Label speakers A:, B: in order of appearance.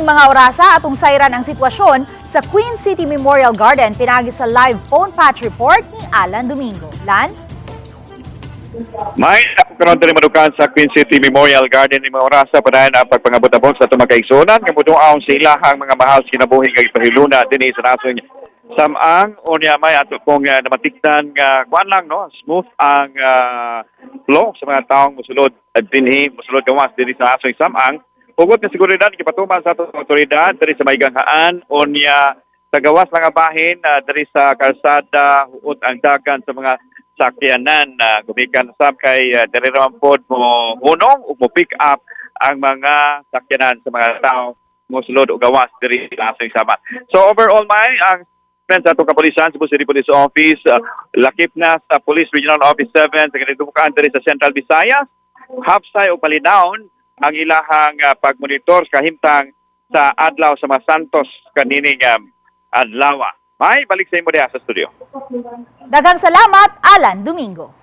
A: Niining mga orasa, atong sayran ang sitwasyon sa Queen City Memorial Garden pinaagi sa live phone patch report ni Alan Domingo. Lan?
B: May ako karon diri madukan sa Queen City Memorial Garden ni mga orasa, padayon ang pagpangabot-abot sa atong mga kaigsuonan nga moduaw sa ilahang mga mahal sa kinabuhi nga gipahiluna dinhi sa nasod Samang. Unya may ato pong namatikdan nga kuan lang no, smooth ang flow sa mga taong mosulod dinhi, mosulod gawas dinhi sa nasod Samang. Hugot nga seguridad gipatuman sa atong otoridad diri sa may ganghaan. Unya sa gawas lang nga bahin diri sa kalsada, huot ang dagan sa mga sakyanan na gumikan sab kay diri raman pod mo hunong ug mo pick up ang mga sakyanan sa mga tao mosulod o gawas diri sa nasod Samang. So overall, may ang sa atong kapulisan, Cebu City Police Office, lakip na sa Police Regional Office 7 sa kanidukaan diri sa Central Visayas, hapsay o palinawon ang ilahang pagmonitor sa kahimtang sa Adlaw sa mga Santos kanining adlaw. May balik sa imo diha sa studio.
A: Daghang salamat, Alan Domingo.